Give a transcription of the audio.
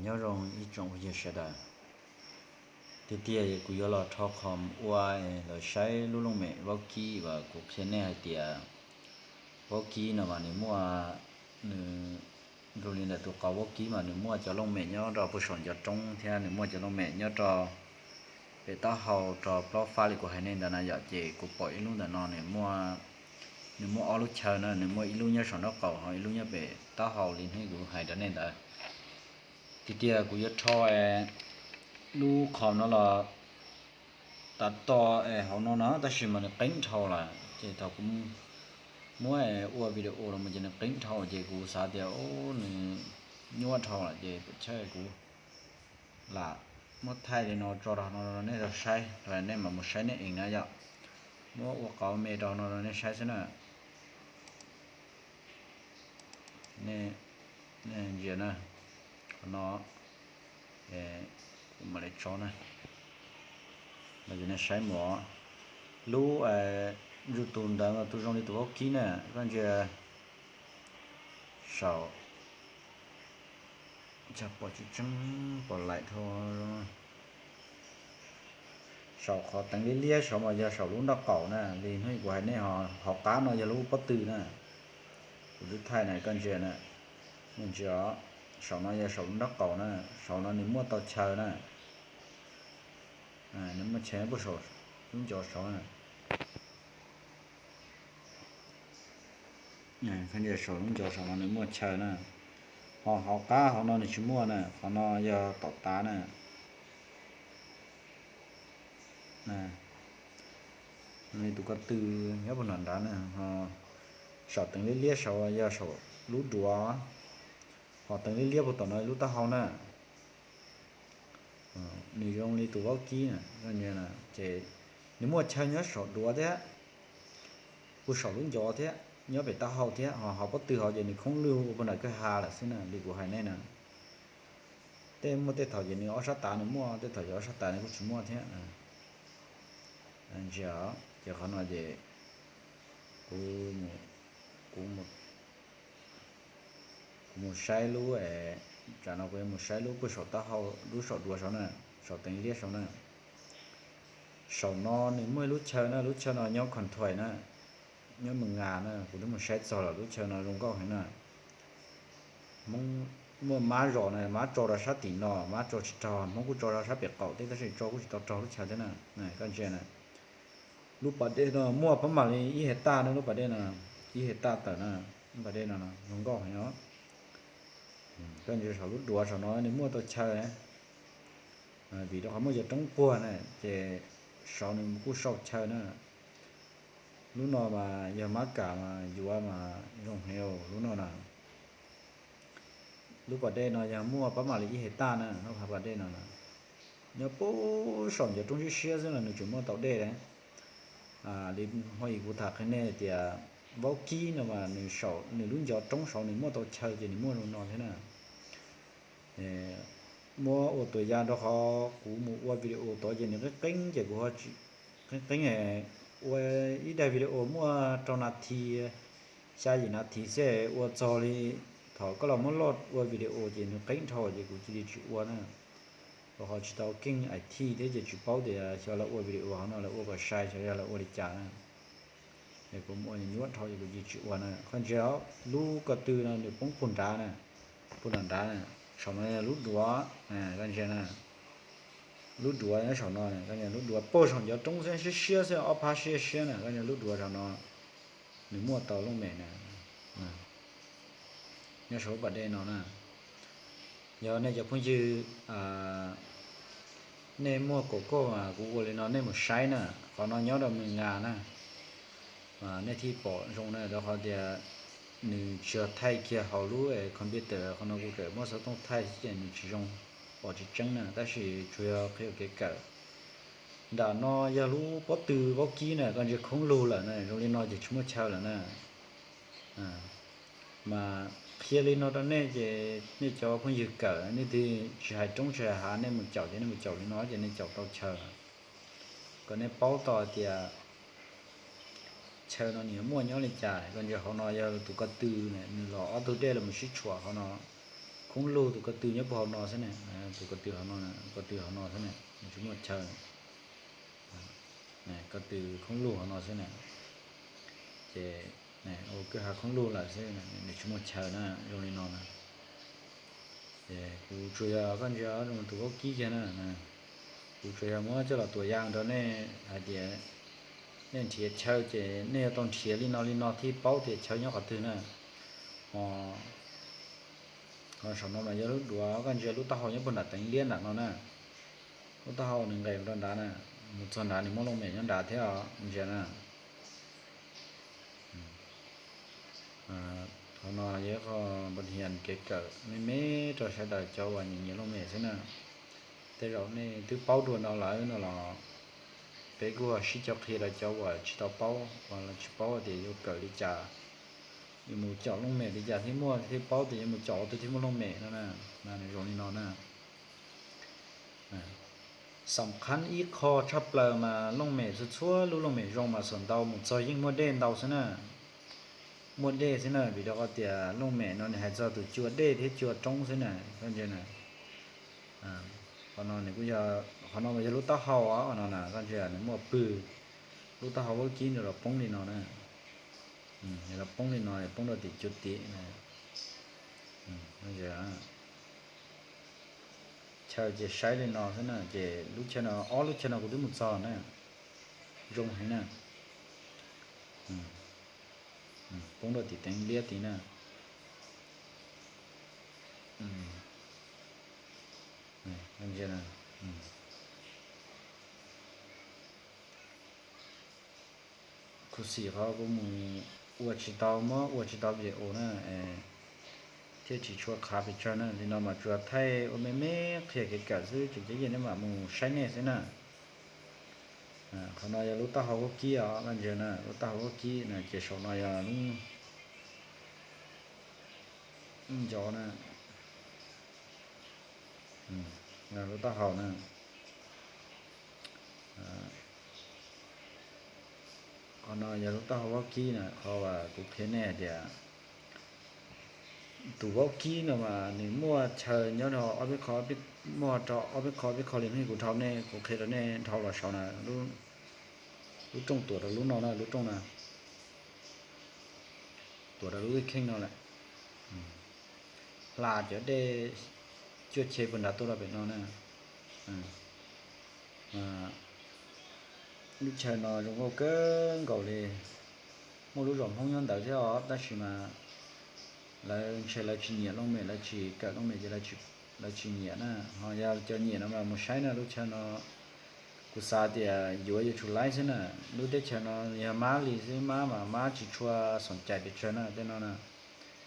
Nyob zoo ib tsoom phooj ywg sawv daws, tiag tiag kuv yuav los rho qhov ua los saib lub looj mem vaub kib uas kuv qhia nej hais tias vaub kib no mas nws muaj, nws zoo li ntawm tus qau vaub kib mas nws muaj cov looj mem nyob rau puag saum ncov roob thiab nws muaj cov looj mem nyob rau pem taub hau rau plaub fab li kuv hais nej ntawd na yom. Ces kuv pom ib lub ntawm no nws muaj, nws muaj ob lub chaw na, nws muaj ib lub nyob saum nraub qaum ho ib lub nyob pem taub hau li hnub kuv hais rau nej ntawd. Tiag tiag kuv yuav rho lub qhov no los tav to hauv no no tab sis mas nws qeeb dhau lawm ces thaum kuv muab ua video los mus ces nws qeeb dhau ces kuv xav tias nws nyuaj dhau lawm ces pam chawj kuv lam muab thaij li no tso rau no nej tau saib rau nej mam mus saib nej ees na yom. Muab ua qauv me rau no rau nej saib xwb na. Nej ntsia na, qhov no kuv mam li tso na, los nej saib mus. Lub YouTube ntawd mas tus zoo li tus vaub kib na, koj ntsia saum, pom tsis tseeb pom laim dhau. Saum qhov teev liab liab saud mas yog saum lub nraub qaum na, li hnub kuv hais nej ho hauv qab no yog lub pob tw na. Kuv twb thaij na koj ntsia na, nej ntsia os, saum no yog saum lub nraub qaum na, saum no nws muaj tau chaw na. Nws muaj chaw puag saum lub ncov saud na. Saum lub ncov saum no nws muaj chaw na, ho hauv qab hauv no nws tsis muaj na, qhov no yog tom tav na. Li tus ko tw nyob puag nram nrad na, ho saum teev liab liab saud yog saum lub duav, ho teev liab liab puag tom no lub taub hau na. Nws zoo li tus vaub kib na, ces nws muaj chaw nyob saum duav thiab, puag saum lub ncov thiab, nyob pem taub hau thiab, ho hauv pob tw hauv ces nws khoob lwj ua puag nram kwj ha lawm xwb na, li kuv hais nej na. Tej muaj tej thaum ces nws ob sab tav nws muaj, tej thaum ces ob sab tav nws kuj tsis muaj thiab. Ntsia, ces qhov no ces kuv, kuv mus saib lub, tsam no kuv yuav mus saib lub puag saum taub hau, lub saum duav saud na, saum teev liab saud na. Saum no nws muaj ib lub chaw na, lub chaw no nyob Kon Thuais na, nyob Mes Nkas na, kuv twb mus saib txog lawm, lub chaw no zoo nkauj heev na. Hmoob muaj mab zos na, mab tso rau sab tim no, mab tso tsis raug, Hmoob kuj tso rau sab pem qaum thiab tab sis tso kuj tsis tau raug lub chaw thiab na. Koj ntsia na, lub pas dej no muaj pab mam li ib hais taj na, lub pas dej no ib hais taj tawm na, lub pas dej no zoo nkauj heev os. Koj ntsia saum lub duav saum no nws muaj tau chaw, vim rau qhov muaj cov roob puag na, ces saud nws kuj sau chaw na. Lub no mas yog mab kam mas yuav mas zoo heev lub no na. Lub pas dej no yog muaj pab mam li ib hais taj na, lub pas dej no na. Nyob puag saum ncov roob siab siab xwb los nws tseem muaj tau dej na. Li hmo ib kuv tham qhia nej tias vaub kib no mas nws saum nws lub ncov roob saud nws muaj tau chaw ces nws muaj zoo no thiab na. Muab ua tuam yam rau qhov kuv mus ua video tod ces nws qeeb qeeb ces kuv qeeb qeeb ua ib daim video muaj rau nas this, xya yim nas this xwb ua txog li thaum koj los muab loj ua video ces nws qeeb dhau ces kuv cia li tsis ua na. Rau qhov tsis tau keej ais thij thiab ces tsis paub tias xyov lawv ua video hov no lawv ua kom sai xyov yog lawv ua li cas na. Es kuv ua nyuaj dhau ces kuv cia li tsis ua na. Koj ntsia lub ko tw no nws poob puag nrad na, puag nram nrad na. Saum no yog lub duav, koj ntsia na, lub duav nyob saum no, lub duav puag saum ncov roob xwb siab siab xwb, ob phab siab siab na, koj ntsia lub duav saum no nws muaj tau looj mem na, nyob saum lub pas dej no na. Yog nej cov phooj ywg nej muaj kaum kauj mas kuv ua li no nej mus saib na, qhov no nyob rau Mes Nkas na, nej thiaj pom zoo na, rau qhov tias nws tsis yog thaij kiag hauv lub computer, qhov no kuv tseem muab xov tooj thaij xwb ces nws tsis zoo, pom tsis tseeb na, tab sis tsuas yog qhia kev kawm. Nram no yog lub pob tw vaub kib na, koj ntsia khoob lug lawm na, zoo li no ces tsis muaj chaw lawm na. Mas qhia li no rau nej ces nej cov phooj ywg kawm nej twb tsis hais roob tsis hais hav nej mus caum ces nej mus caum li no ces nej caum tau chaw. Kom nej paub tau tias chaw no nws muaj nyob li cas, koj ntsia hauv no yog tus ko tw na, nws los ob tug dej los mus sib tshuam hauv no. Khoob lug tus ko tw nyob puag hauv no xwb na, tus ko tw hauv no, ko tw hauv no xwb na, nws tsis muaj chaw. Ko tw khoob lug hauv no xwb na, ces ua kwj ha khoob lug lawm xwb, nws tsis muaj chaw na, zoo li no na. Ces kuv tsuas yog koj ntsia zoo tus vaub kib kiag na, kuv tsuas yog muab coj los tuam yaj rau nej hais tias nej nrhiav chaw ces nej yuav tau nrhiav li no li no thiaj paub tias chaw nyob qhov twg na. Ho, ho saum no mas yog lub duav, koj ntsia lub taub hau nyob puag nram teev liab nram no na. Lub taub hau nws nqes rau nrad na, mus txog nrad nws muaj looj mem nyob nrad thiab os, ntsia na. Qhov no yog ib qho npa hias kev kawm me me rau sawv daws cov uas nyiam nyiam looj mem xwb na. Tej zaum nej twb paub dua no lawm no los peb kuj sib cog qhia rau cov uas tsis tau paub, uas tsis paub tias yuav kawm li cas, yuav mus caum looj mem li cas thiaj muaj, thiaj paub tias yuav mus caum tus twg thiaj muaj looj mem no na. Nws zoo li no na. Xam khab ib qho tshaj plaws mas looj mem txhua txhua lub looj mem zoo mas xam ntau mus txog yeej muaj dej ntau xwb na. Muaj dej xwb na, vim rau qhov tias looj mem no nws hais txog tus cua dej thiab cua roob xwb na, koj ntsia na. Qhov no nws kuj yog, qhov no mas yog lub taub hau os, qhov no na koj ntsia nws muaj pwg, lub taub hau vaub kib nws los poob li no na. Nws los poob li no, poob rau tim cua tim na. Chaw ces saib li no xwb na, ces lub chaw no, ob lub chaw no kuv twb mus txog na, zoo heev na. Poob rau tim teev liab tid na. Khuv xim qhov kuv mus ua tsis tau, muab ua tsis tau video na, thiaj tsis tshua qhav pes tsawg na. Li no mas tsuas thaij ua me me qhia kev kawm xwb, tseem ceeb nej mam mus saib nej xwb na. Qhov no yog lub taub hau vaub kib os, koj ntsia na, lub taub hau vaub kib na, ces saum no yog lub ncov na, lub taub hau na. Qhov no yog lub taub hau vaub kib na, qhov uas kuv qhia nej hais tias tus vaub kib no mas nws muaj chaw nyob rau ob peb qho, muaj rau ob peb qho, peb qho li hnub kuv dhau nej, kuv qhia rau nej dhau los saud na. Lub rooj tuam rau lub no na, lub rooj na, tuam rau lub kheej no lawm. Hla cov dej cuaj che puag nrad tuaj rau pem no na. Lub chaw no zoo nkauj kawg nkaus li. Muaj lub zos Hmoob nyob ntawd thiab os, tab sis mas lawv ntshe lawv tsis nyiam looj mem, lawv tsis kawm looj mem ces lawv tsis nyiam na. Ho yog cov nyiam no mas mus saib na, lub chaw no kuv xav tias yuav yuav tsum laib xwb na. Lub teb chaws no yog mab li xwb, mab mas mab tsis tshua xoom cais pes tsawg na, tej no na.